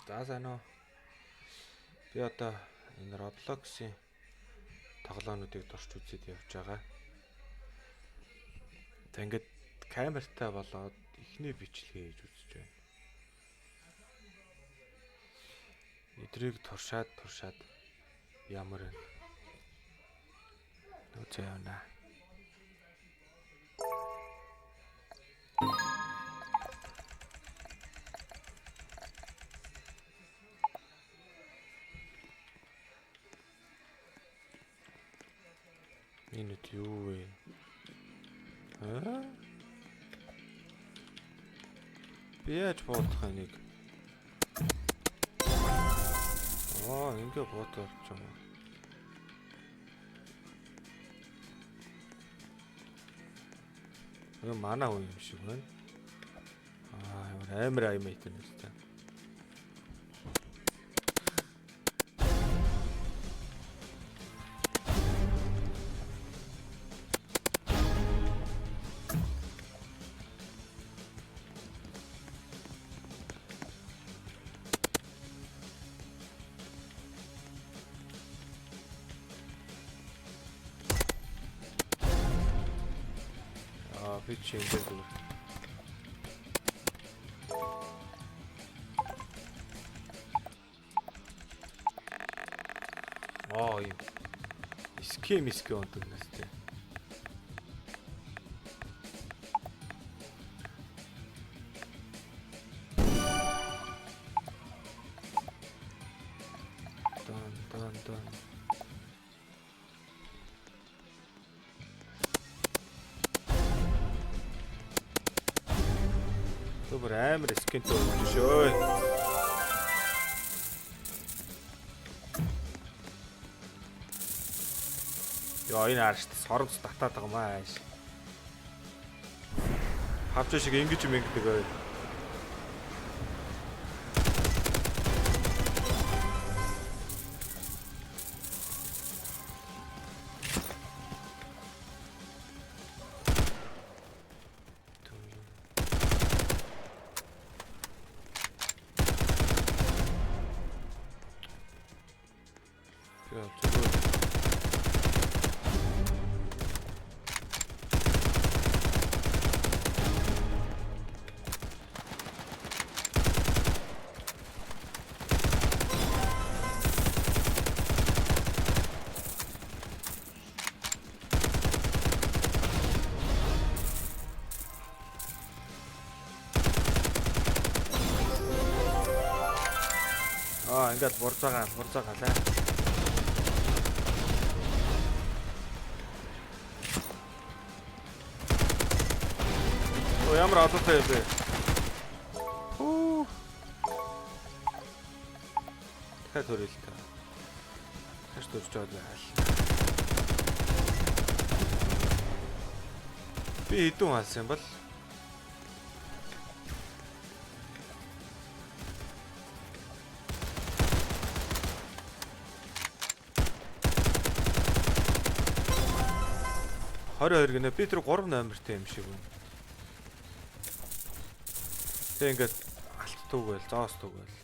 За сайн уу. Би одоо энэ Roblox-ийн тоглоомнуудыг турч үзээд явж байгаа. За ингээд камертай болоод эхний бичлэгээ хийж үзэж байна. Эдрийг туршаад туршаад ямар вэ? Үзээ явна. Энэ үт юу вэ? Аа? Би яаж буудах энийг? Аа, ингээ буудах юм. Энэ манай хүн юм шиг байна. Аа, ямар амар аймайт юм бэ? Аа, би чи энэ дээр. Аа, юм. Скем скем ондог нэстэй. Дан дан дан. Түбэр амар скинтэй болж шөө. Йоо, энэ аршт соромц татаад байгаа маа ааш. Хавч шиг ингэж юм ингэдэг ой. Яа, зүгээр. Аа, ингээд бурзаагаа бурзаагаа лаа. Оо, ямар олонтой юм бэ? Хүү. Дахиад төрөл та. Дахиад төрж байгаа айл. Би хэдэн хаалсан юм бол? 22 гинэ. Би тэр 3 номертэй юм шиг байна. Тэг ингээд алт түүгээл, зоос түүгээл.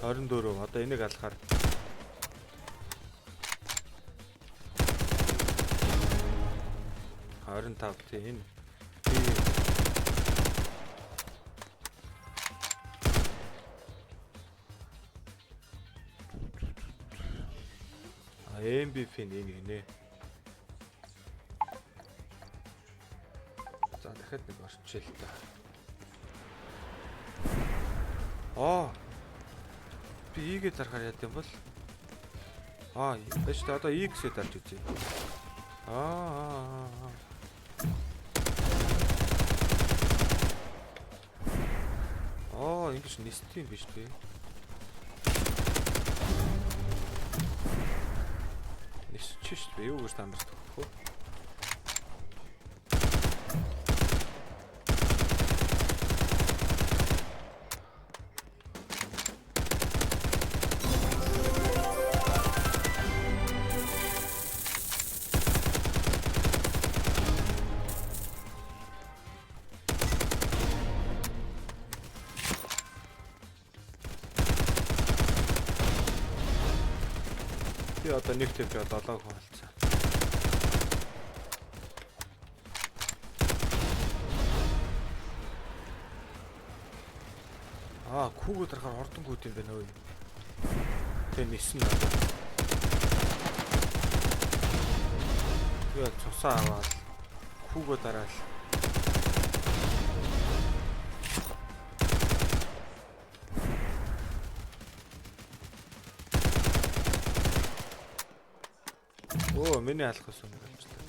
24 одоо энийг алахаар 25 тий энэ би а MVP нь энэ гинэ. За дахиад нэг орчил л та. Аа. Би E-гээ зарахаар яд юм бол? Аа, байж та одоо X-ээ дарж үзье. Аа. Аа, ингэж нисдэг юм биш үү? Нисч шүү дээ. Юу гэж танарт өгөх вэ? Би одоо нэг тавьж 7 хүн алдсан. Аа, хүүгөө дарахаар ордон гүйт юм байна өө. Тэгээ нисэн надад. Тэгээ цусаа аваад хүүгөө дараал. Оо, миний алах гэсэн юм болчихлоо.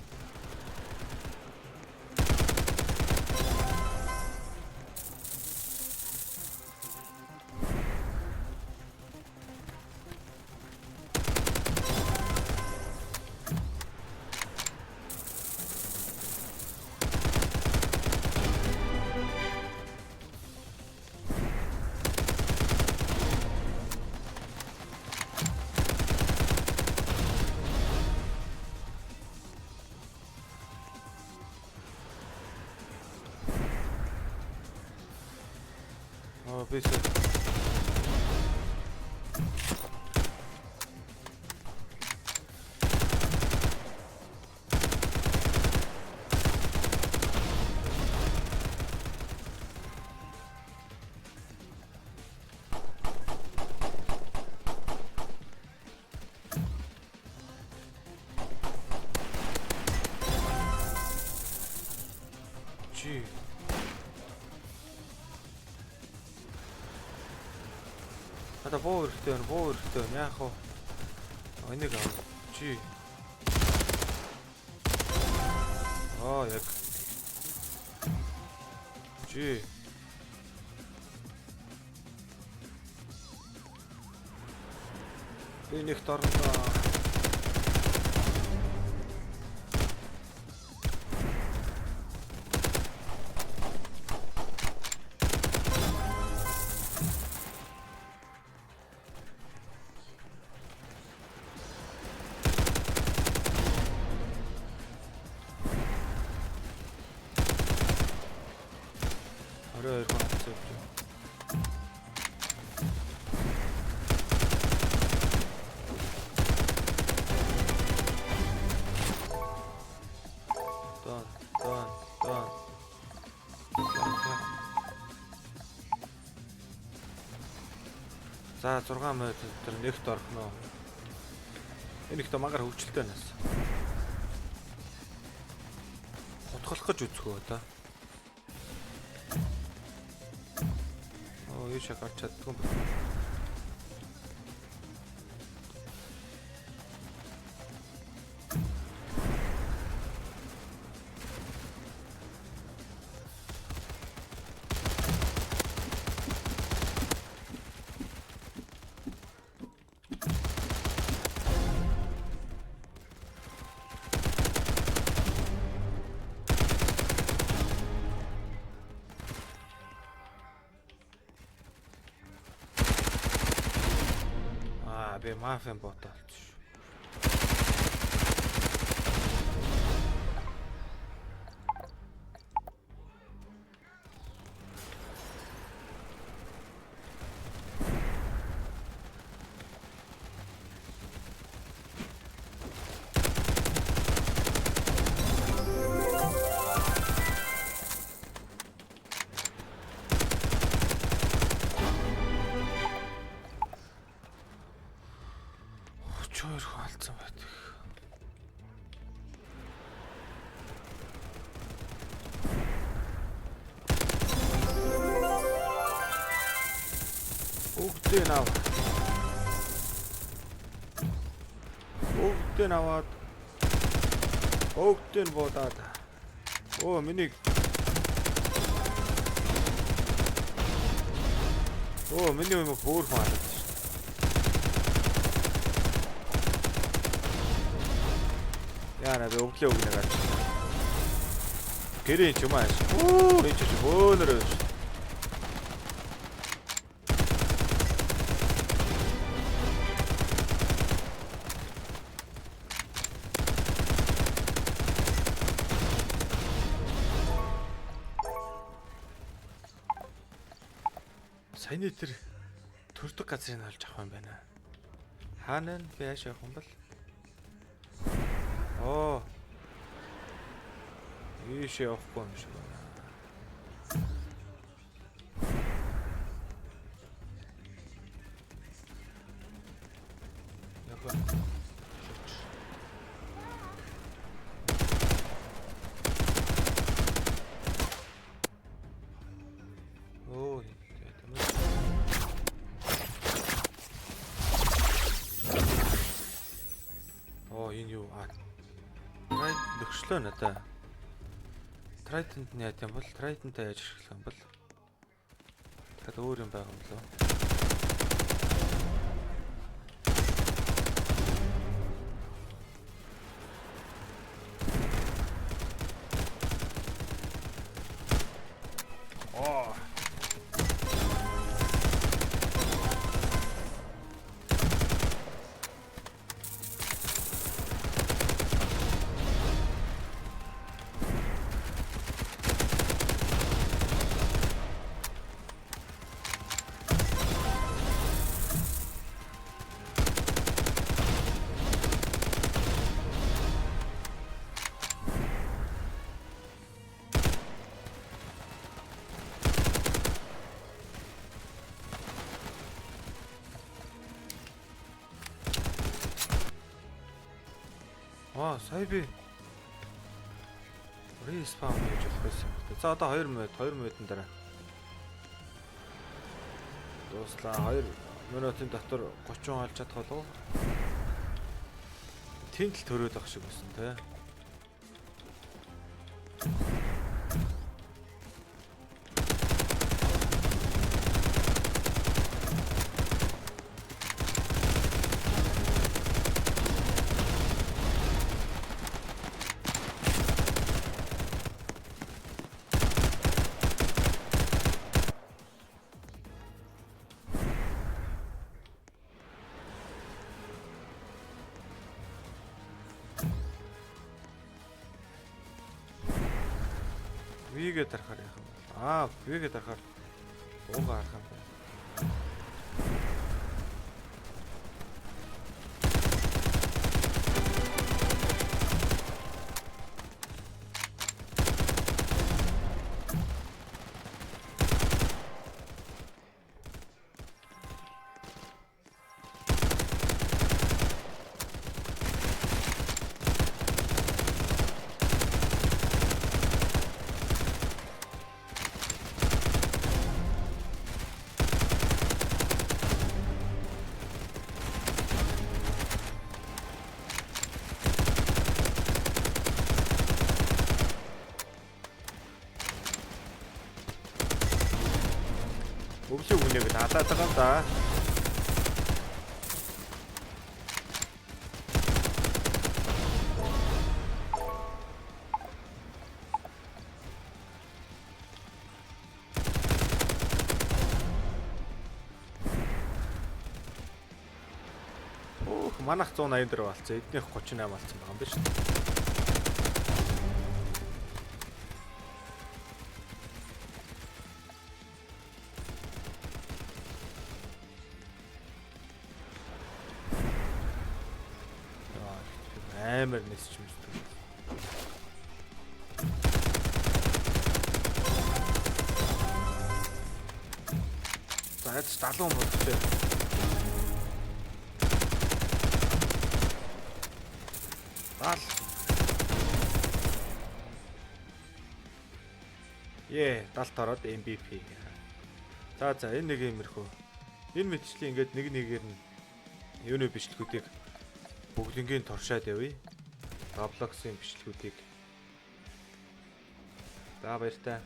Аа, би Чи. Одоо буу хэрэгтэй байна, буу хэрэгтэй байна. Яах вэ? Энийг ав. Чи. Аа, яг. Чи. Би нэгт орно. 22 хүн авсан явж байна. Дон, дон, дон. За 6 минут дотор нэгт орох нь. Энэ ихтэй мангар хөвчлөлтэй нас. Хутгалах гэж үзэх үү одоо. Оо, ийшээ гарч чаддгүй юм байна. Аа, би мафийн бот болчих шүү. 32 хүн алдсан байдаг. Бүгдийг ав. Бүгдийг аваад бүгдийг буудаад. Оо, миний Оо, миний юм хөөрхөн алаад шүү. Яана би өглөө өгнө гарч. Гэрээ ч юм ааш. Оо, энэ ч бөөнөр шүү. Саяны тэр төрдөг газрыг олж авах юм байна. Хаана нь би яаж явах юм бол? Оо. Ийшээ явахгүй юм шиг байна. Яг. Оо, тийм ээ. Оо, энэ юу? А. Trident нөхшлөө надаа. Trident нь яа гэм бол Trident-тай яаж ашиглах юм бол? Дахиад өөр юм байгаа юм болов уу? Оо. Аа, сая би respawn хийж болох байсан юм байна. За одоо 2 минут, 2 минутын дараа дууслаа. 2 минутын дотор 30 олж чадах болов уу? Тэнд л төрөөд ах шиг байсан те. V-гээ дарахаар яах юм бол? Аа, V-гээ дарахаар бууга харах юм байна. Өвлийн хүнийг алаад байгаа юм да. Өөх, манайх 184 болцсон. Эднийх 38 болцсон байгаа юм биш үү? Амар нисч мэддэг. За ядч 70 болчихжээ. Дал. Е, далд ороод MVP. За за энэ нэг юмэрхүү. Энэ мэтчлийн ингээд нэг нэгээр нь юуны бичлэгүүдийг бүгднгийн туршаад явъя. Roblox-ын бичлэгүүдийг. За баяртай.